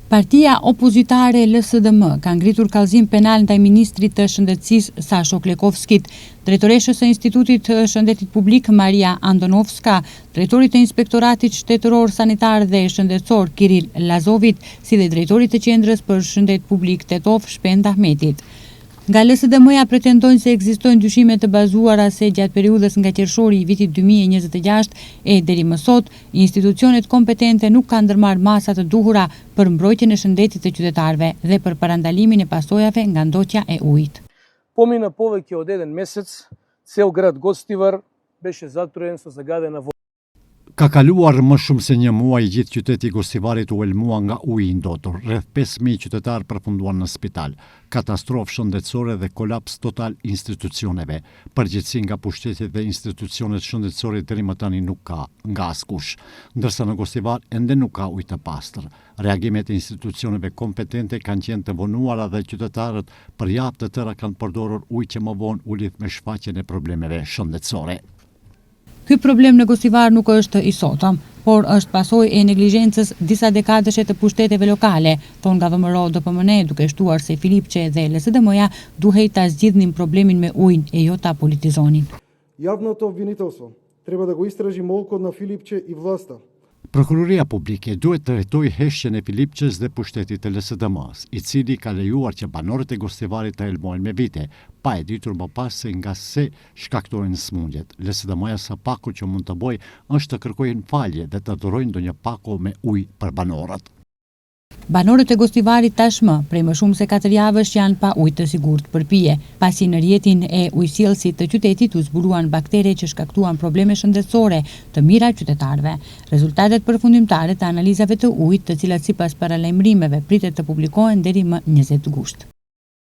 Partia opozitare LSDM ka ngritur kallëzim penal ndaj ministrit të Shëndetësisë Sasho Klekovskit, drejtoreshës së Institutit të Shëndetit Publik Marija Andonovska, drejtorit të Inspektoratit Shtetëror Sanitar dhe Shëndetësor Kiril Lazovit, si dhe drejtorit të Qendrës për Shëndet Publik Tetovë Shpend Ahmetit. Nga LSDM-ja pretendojnë se ekzistojnë dyshime të bazuara se gjatë periudhës nga qershori i vitit 2026 e deri më sot, institucionet kompetente nuk kanë ndërmarrë masa të duhura për mbrojtjen e shëndetit të qytetarëve dhe për parandalimin e pasojave nga ndotja e ujit. Помина повеќе од еден месец, цел град Гостивар беше затруен со загадена вода. Ka kaluar më shumë se një muaj i gjithë qyteti i Gostivarit u helmua nga uji i ndotur. Rreth 5000 qytetarë përfunduan në spital. Katastrofë shëndetësore dhe kolaps total institucioneve. Përgjegjësi nga pushtetit dhe institucionet shëndetësore deri më tani nuk ka nga askush. Ndërsa në Gostivar ende nuk ka ujë të pastër. Reagimet e institucioneve kompetente kanë qenë të vonuara dhe qytetarët për javë të tëra kanë përdorur ujë që më vonë u lidh me shfaqjen e problemeve shëndetësore. Ky problem në Gostivar nuk është i sotëm, por është pasojë e neglizhencës disa dekadëshe të pushteteve lokale, thonë nga VMRO DPMNE, duke shtuar se Filipçe dhe LSDM-ja duhej ta zgjidhnin problemin me ujin e jo ta politizonin. Јавното обвинителство треба да го истражи молкот на Филипче и власта. Prokuroria Publike duhet të hetojë heshtjen e Filipçes dhe pushtetit të LSDM-s, i cili ka lejuar që banorët e Gostivarit të helmohen me vite, pa e ditur më pas se nga se shkaktohen sëmundjet. LSDM-ja së paku që mund të bëjë është të kërkojnë falje dhe të dhurojnë ndonjë pako me ujë për banorët. Banorët e Gostivarit tashmë, prej më shumë se 4 javësh janë pa ujë të sigurt për pije, pasi në rrjetin e ujësjellësit të qytetit u zbuluan baktere që shkaktuan probleme shëndetësore të mira qytetarëve. Rezultatet përfundimtare të analizave të ujit, të cilat sipas paralajmërimeve pritet të publikohen deri më 20 gusht.